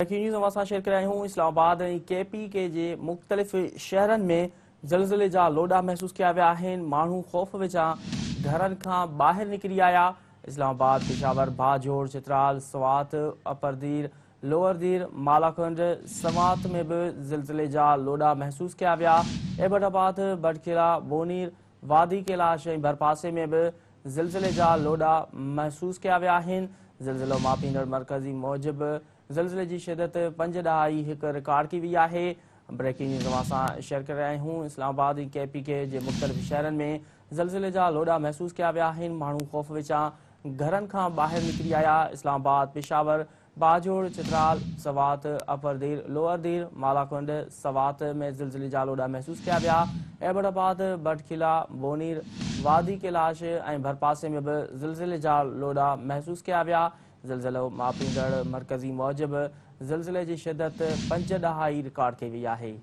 Breaking news اوهان سان share ڪري رهيا آهيون اسلام آباد ۽ ڪي پي ڪي جي مختلف شهرن ۾ زلزلي جا لوڏا محسوس ڪيا ويا آهن، ماڻهو خوف وچان گهرن کان ٻاهر نڪري آيا. اسلام آباد، پشاور، باجوڙ، چترال، سوات، اپر دير، لوئر دير، مالاکنڊ، سوات ۾ به زلزلي جا لوڏا محسوس ڪيا ويا. ايبٽ آباد، بٽکيلا، بونير، وادي ڪيلاش ۽ ڀرپاسي ۾ به زلزلي جا لوڏا محسوس ڪيا ويا آهن. زلزلو ماپيندڙ مرڪزي موجب زلزلي جي شدت 5.1 رڪارڊ ڪئي وئي آهي. بريڪنگ نيوز اوهان سان شيئر ڪري رهيا آهيون اسلام آباد ۽ ڪي پي ڪي جي مختلف شهرن ۾ زلزلي جا لوڏا محسوس ڪيا ويا آهن. ماڻهو خوف وچان گهرن کان ٻاهر نڪري آيا. اسلام آباد، پشاور، باجوڙ، چترال، سوات، اپر دير، لوئر دير، مالاکنڊ، سوات ۾ زلزلي جا لوڏا محسوس ڪيا ويا. ايبٽ آباد، بٽکيلا، بونير، وادي ڪيلاش ۽ ڀرپاسي ۾ به زلزلي جا لوڏا محسوس ڪيا ويا. زلزلو ماپيندڙ مرڪزي موجب زلزلي جي شدت 5 ڏهائي رڪارڊ ڪئي وئي آهي.